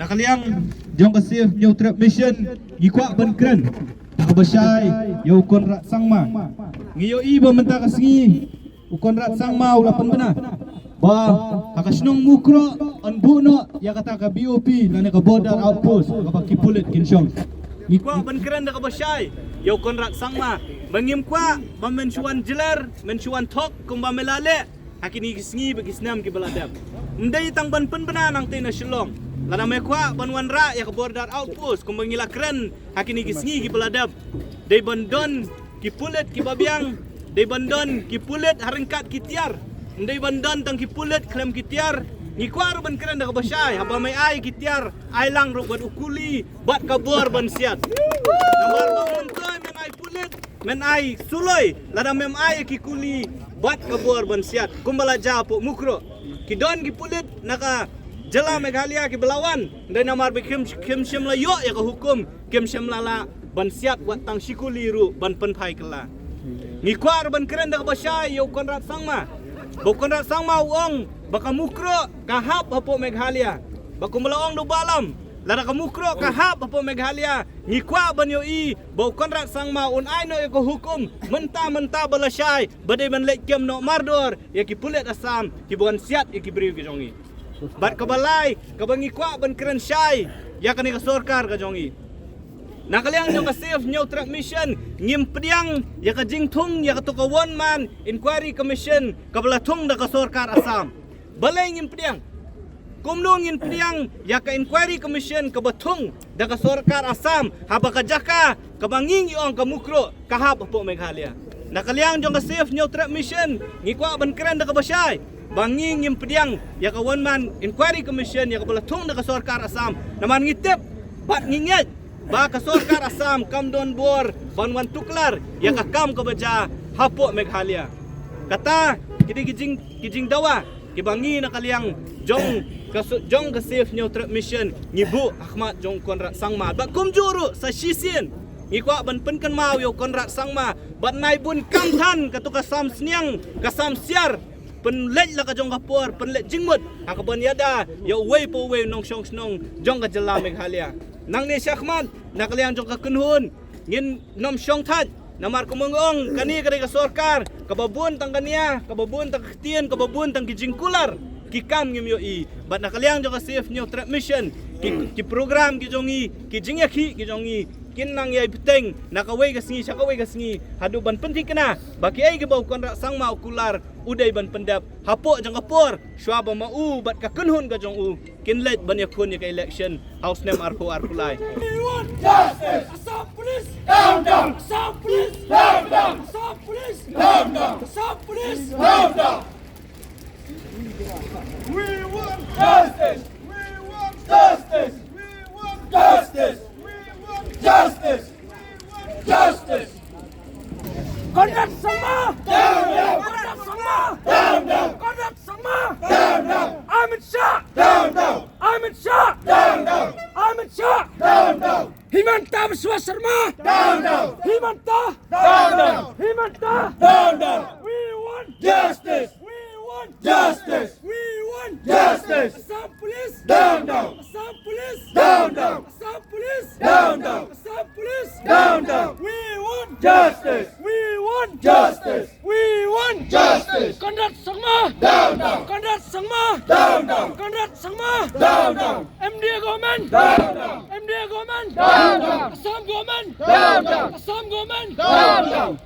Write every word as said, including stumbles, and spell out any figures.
Ka liang jong ka Save Hynñiewtrep Mission, ngi kwah ban kren da kaba shai ïa u Conrad Sangma. Ngi ïohi ba mynta ka sngi u Conrad Sangma u la pynbna ba ha ka shnong Mukroh yn buh noh ïa kata ka B O P lane ka border outpost kaba ki pulit kin shong. Ngi kwah ban kren da kaba shai ïa u Conrad Sangma ba ngim kwah ba men shu wan jler, men shu wan thok kumba me la leh ha kine ki sngi bad ki snem kiba la dep. Ym dei tang ban pynbna nangtei na Shillong. Lada me kwah ban wanrah ïa ka border outpost kumba ngi la kren ha kine ki sngi kiba la dep, dei ban don ki pulit kiba biang, dei ban don ki pulit ha ryngkat ki tiar. Ym dei ban don tang ki pulit khlem ki tiar. Ngi kwah ruh ban kren da kaba shai, haba me ai ki tiar, ai lang ruh bad u kuli bad ka bor ban siat. Namar ba myntoi men ai pulit, men ai suloi, lada mem ai ki kuli bad ka bor ban siat kumba la jia hapoh Mukroh. Ki don ki pulit na ka jylla Meghalaya kiba la wan, dei namar ba kim, kim shym la ïoh ïa ka hukum, kim shym la lah ban siat wat tang shi kuli ruh ban pynphai kylla. Ngi kwah ruh ban kren da kaba shai ïa u Conrad Sangma ba u Conrad Sangma u ong ba ka Mukroh ka hap hapoh Meghalaya. Ba kumba la ong da u Bah Lam, lada ka Mukroh ka hap hapoh Meghalaya, ngi kwah ban ïohi ba u Conrad Sangma un ai noh ïa ka hukum mynta mynta ba la shai ba dei ban leit kem noh mardor ïa ki pulit Assam kiba wan siat ïa ki briew ki jong ngi. Bad kaba lai kaba ngi kwah ban kren shai ïa kane ka sorkar ka jong ngi. Na ka liang jong ka Save Hynñiewtrep Mission ngim pdiang ïa ka jingthung ïa kato ka One Man Inquiry Commission kaba la thung da ka sorkar Assam. Balei ngim pdiang? Kumno ngin pdiang ïa ka Inquiry Commission kaba thung da ka sorkar Assam haba ka jaka kaba ngi ngi ong ka Mukroh ka hap hapoh Meghalaya? Na ka liang jong ka Save Hynñiewtrep Mission ngi kwah ban kren da kaba shai ba ngi ngim pdiang ïa ka One Man Inquiry Commission ïa kaba la thung da ka sorkar Assam. Namar ngi tip bad ngi ngeit ba ka sorkar Assam kam don bor ban wan tuklar ïa ka kam kaba jia hapoh Meghalaya. Kata ki dei ki jing, ki jingdawa kiba ngi na ka liang jong ka so-, jong ka Save Hynñiewtrep Mission ngi buh ha khmat jong u Conrad Sangma. Bad kumjuh ruh sa shisien ngi kwah ban pynkynmaw ïa u Conrad Sangma bad nai bun kam than kato ka sam sniang ka sam siar, pynleit la ka jong ka por, pynleit jingmut ha kaban ïada ïa uwei pa uwei u nongshong shnong jong ka jylla Meghalaya. Nangne shakhmat na ka liang jong ka kynhun ngin nym shong thait. Namar kumba nga ong, kane ka dei ka sorkar kaba bun tang ka nia, kaba bun tang ka ktien, kaba bun tang ki jingkular, ki kam ngim ïohi. Bad na ka liang jong ka Save Hynñiewtrep Mission ki, ki program ki jong ngi, ki jingïakhih ki jong ngi kin nang ïai bteng na kawei ka sngi sha kawei ka sngi haduh ban pynthikna ba kiei kiba u Conrad Sangma u kular u dei ban pyndep hapoh jong ka por shuwa ba ma u bad ka kynhun ka jong u kin leit ban ïakhun ïa ka election ha u snem arphew arphew lai. We want justice. Assam Police, down, down. Assam Police, down, down. Assam Police, down, down. Assam Police, down, down. We want justice. We want justice. We want justice. We want justice. We want justice. Conrad Sangma! Down, down! Conrad Sangma! Down, down! Conrad Sangma! Down, down! Amit Shah! Down, down! Amit Shah! Down, down! Amit Shah! Down, down! Himanta Biswa Sarma! Down, down! Himanta! Down, down! Himanta! Down, down! We want justice! We want justice! We want justice! Assam Police! Down, down! Assam Police! Down, down! Assam Police! Down, down! Assam Police! Down, down! We want justice! We want justice! We want justice! Conrad Sangma! Down, down! Conrad Sangma! Down, down! Conrad Sangma! Down, down! M D A government! Down, down! M D A government! Down, down! Assam government! Down, down! Assam government! Down, down!